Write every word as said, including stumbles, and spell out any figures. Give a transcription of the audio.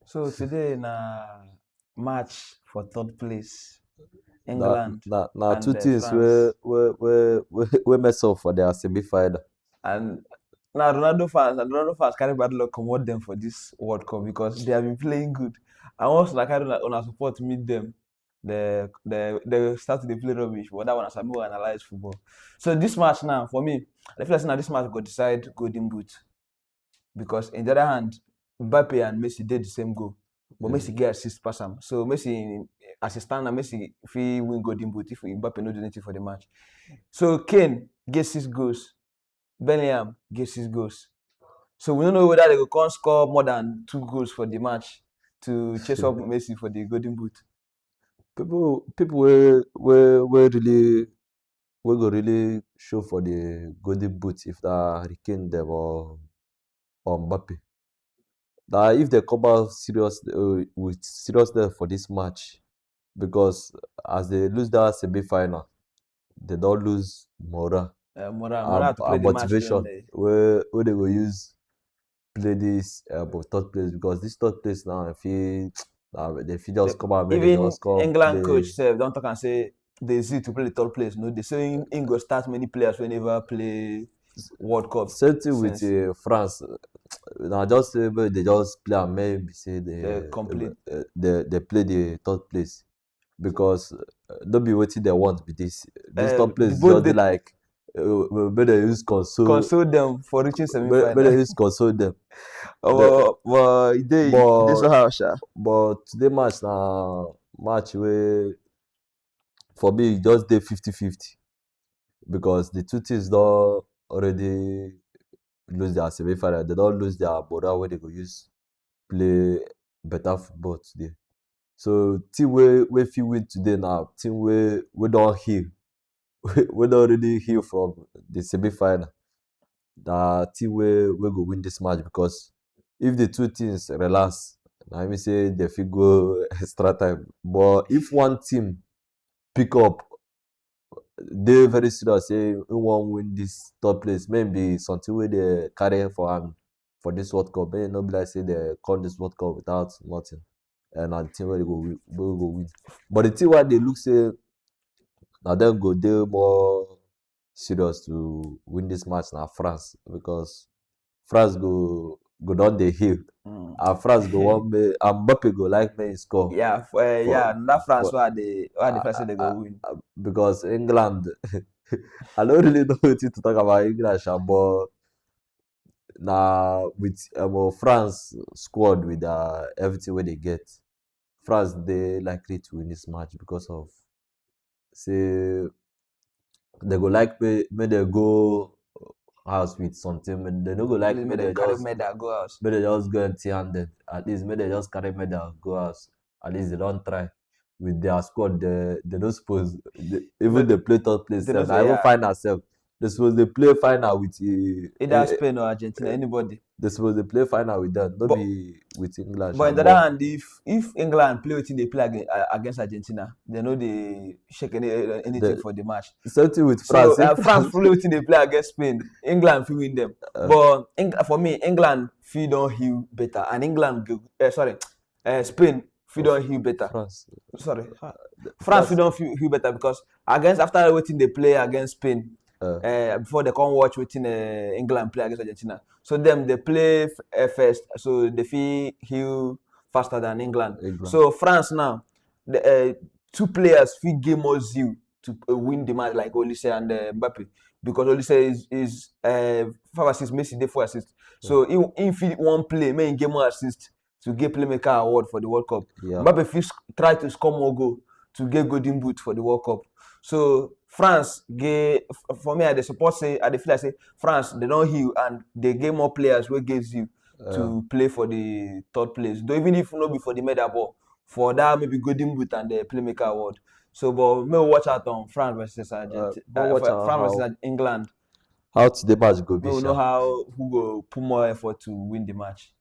So today na match for third place, na England. na na and, two uh, things France. wey wey wey wey wey mess up for their semi-final. And na Ronaldo fans, and Ronaldo fans carry bad luck comot dem for this World Cup because they have been playing good. And once una carry una, una support meet dem, they they they start to dey play rubbish. But that one, as I go analyze football. So this match now, for me, I feel like say na this match go decide golden boot, because in the other hand, Mbappe and Messi dey the same goal, but Mm. Messi get assist pass am. So Messi, as e stand now, Messi fit win golden boot if Mbappe no do anything for the match. So Kane get six goals, Bellingham get six goals. So we no know whether they go come score more than two goals for the match to chase up Messi for the golden boot. People people wey wey wey really wey go really show for the golden boot if na Harry Kane dem or or Mbappe. Na if they come out serious uh, with seriousness for this match, because as they lose that semi-final, they don lose morale Uh, Mora, and, Mora to play and the match motivation well, eh. wey wey they go use play this uh, but third place, because this third place now if you uh, they fit just The- come out make they Even just come England play. Coach sef don talk and say they easy to play the third place. No, they say him, him go start many players wey never play World Cup. Same thing with since. Uh, France. Na just say make they just play and make be say they They complete. Uh, they they play the third place, because uh, no be wetin they want be this. This Uh, third place both just dey the- like uh, make they use console Console them for reaching make make they semi-final. Use console them. Oh, but e dey e dey But somehow, sha. But today match na match wey for me e just dey fifty fifty, because the two teams don already lose their semi-final. They don lose their morale wey they go use play better football today. So team wey wey fit win today na team wey wey don heal, wey don already heal from the semi-final. Na team wey wey go win this match, because if the two teams relax, na mean say they fit go extra time. But if one team pick up, dey very serious say he wan win this third place, maybe something wey they carry for am for this World Cup. Make e no be like say they come this World Cup without nothing. And na the team wey go win, wey go win. But the thing wey dey look say na dem go dey more serious to win this match na France, because France go go don dey heal. Mm. And France go wan make and Mbappe go like make he score. Yeah, for, uh, yeah, that France for- where they where the uh, France say they go uh, win. Because England, I don't really know wetin to talk about England, sha, but na with um, France squad with uh, everything wey they get, France dey likely to win this match because of say they go like make make they go house with something. Make they no go like Make make they they carry just medal go house. Make they just go empty handed. At least make they just carry medal go house. At least they don try with their squad. They they no suppose they, even But they play third place. they Sef. no I say, even yeah. Find ourselves. They suppose they play final with uh, Either uh, Spain or Argentina, uh, anybody. They suppose they play final with them, not But- be with England. But Sha, in the other but hand, if if England play wetin they play against, uh, against Argentina, they no dey shake any uh, anything The- for the match. Same thing with So France. uh, If France play wetin they play against Spain, England fit win them. Uh, But Eng- for me, England fit don heal better, and England go, uh, sorry, uh, Spain fit don heal better. France. Sorry, ah, The- France France. fit don feel, feel better because against after wetin they play against Spain, Uh, uh, before they come watch wetin uh, England play against Argentina. So them they play f- uh, first, so they feel heal faster than England. England. So France now, the uh, two players fit get more zeal to uh, win the match like Olise and uh, Mbappe, because Olise is is uh, five assists, Messi dey four assists. So he he fit one play, make he get more assists to get playmaker award for the World Cup. Yeah. Mbappe fit sc- try to score more goal to get golden boot for the World Cup. So France get f- for me, I dey support say I dey feel like say France they don heal and they get more players wey get zeal Uh, to play for the third place. Though even if no be for the medal, but for that maybe golden boot and the playmaker award. So, but may we watch out on France versus uh, Argentina, but uh, watch for out France versus how Ar- England. how today match go be. May we know Sha. How who go put more effort to win the match.